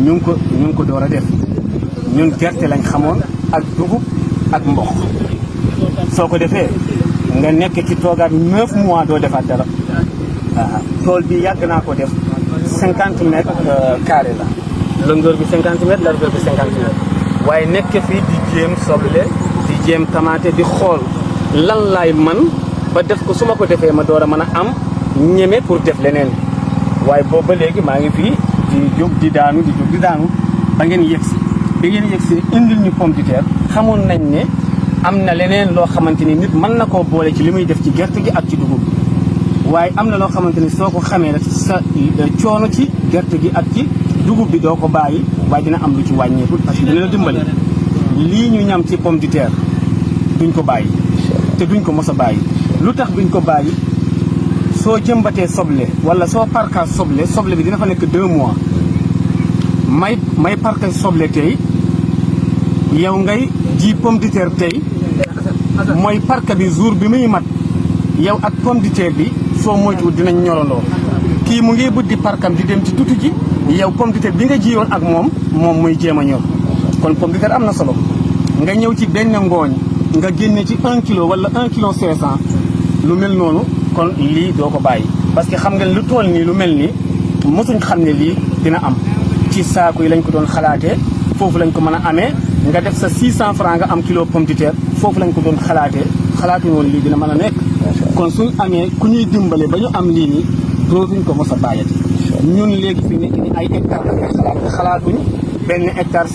ñu ngi ko door a def ñun gerte lañ xamoon ak dugub ak mboq soo ko defee nga nekk ci toogaat 9 mois doo defaat dara waaw tool bi yàgg naa ko def 50 mètres carré la longueur bi 50 mètres largeur bi 50 mètres waaye nekk fii di jéem soble di jéem tamaate di xool lan laay man ba def ko su ma ko defee ma door a mën a am ñeme pour def leneen waaye boobu ba léegi maa ngi fii di jóg di daanu ba ngeen yegsi bi ngeen yegsi indil ñu pomme de terre xamoon nañ ne am na leneen loo xamante ni nit mën na koo boole ci li muy def ci gerte gi ak ci dugub bi waaye am na loo xamante ni soo ko xamee rek sa coono ci gerte gi ak ci dugub bi doo ko bàyyi waaye dina am lu ci wàññeeku parce que dina la dimbali lii ñu ñam ci pomme de terre duñ ko bàyyi te duñ ko mos a bàyyi lu tax duñ ko bàyyi soo jëmbatee soble wala soo parka soble bi dina fa nekk 2 mois may parka soble tey yow ngay ji pomme de terre tey mooy parka bi jour bi muy mat yow ak pomme de terre bi soo moytuwul dinañ ñorandoo kii mu ngi buddi parkam di dem ci tuuti ji yow pomme de terre bi nga jiyoon ak moom muy jéem a ñor kon pomme de terre am na solo nga ñëw ci benn ngooñ nga génne ci 1 kilo wala 1 kilo 500 lu mel noonu kon lii doo ko bàyyi parce que xam nga lu tool nii lu mel nii mosuñ xam ne lii dina am ci saako yi lañ ko doon xalaatee foofu lañ ko mën a amee nga def sa 600 francs nga am kilo pomme de terre foofu lañ ko doon xalaatee xalaatuñ woon lii dina mën a nekk kon suñ amee ku ñuy dimbale ba ñu am lii nii dootuñ ko mos a bàyyati ñun léegi fi nekk ni ay hectare la ñuy xalaatuñ benn hectare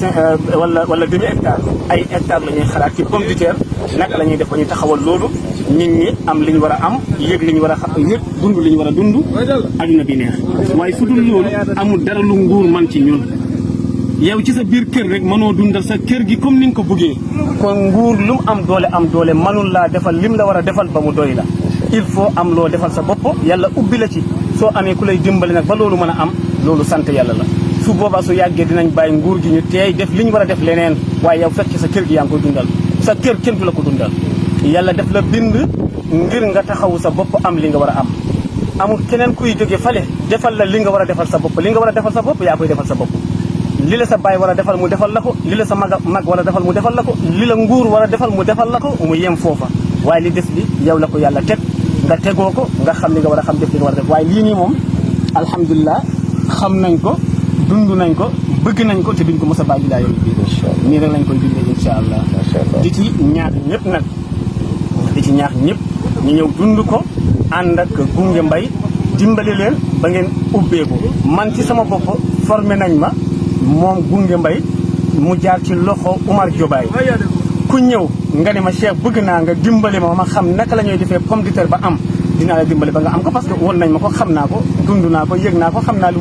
wala demi hectare ay hectare la ñuy xalaat ci pomme de terre naka la ñuy def ba ñu taxawal loolu nit ñi am li ñu war a am yëg li ñu war a yëg dund li ñu war a dund adduna bi neex waaye su dul loolu amul dara lu nguur man ci ñun yow ci sa biir kër rek mënoo dundal sa kër gi comme ni nga ko bëggee kon nguur lu mu am doole mënul laa defal lim la war a defal ba mu doy la il faut am loo defal sa bopp yàlla ubbi la ci soo amee ku lay dimbali nag ba loolu mën a am loolu sant yàlla la su boobaa su yàggee dinañ bàyyi nguur gi ñu teey def li ñu war a def leneen waaye yow fekk sa kër gi yaa ngi koy dundal sa kër kenn du la ko dundal yàlla def la bind ngir nga taxawu sa bopp am li nga war a am amul keneen kuy jóge fale defal la li nga war a defal sa bopp li nga war a defal sa bopp yaa koy defal sa bopp li la sa baay war a defal mu defal la ko li la sa mag war a defal mu defal la ko li la nguur war a defal mu defal la ko mu yem foofa waaye li des li yow la ko yàlla teg nga tegoo ko nga xam li nga war a xam def li nga war a def waaye lii nii moom alhamdulilah xam nañ ko dund nañ ko bëgg nañ ko te duñ ko mos a bàyyi laa yow bii nii rek lañ koy dundee incha allah di ci ñaax ñëpp nag di ci ñaax ñëpp ñu ñëw dund ko ànd ak gunge mbay dimbali leen ba ngeen ubbeeku man ci sama bopp formé nañ ma moom gunge mbay mu jaar ci loxo Umar Jobaay ku ñëw nga ne ma Cheikh bëgg naa nga dimbali ma xam naka la ñuy defee pomme de terre ba am dinaa la dimbali ba nga am ko parce que woon nañ ma ko xam naa ko dund naa ko yëg naa ko xam naa lu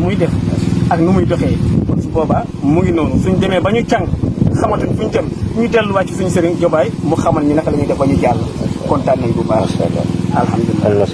muy def ak nu muy doxee kon su boobaa mu ngi noonu suñ demee ba ñu càng xamatuñ fuñ jëm ñu delluwaat ci suñu sëriñ Jobaay mu xamal ñu naka la ñuy def ba ñu jàll kontaan nañ bu baax alhamdulilah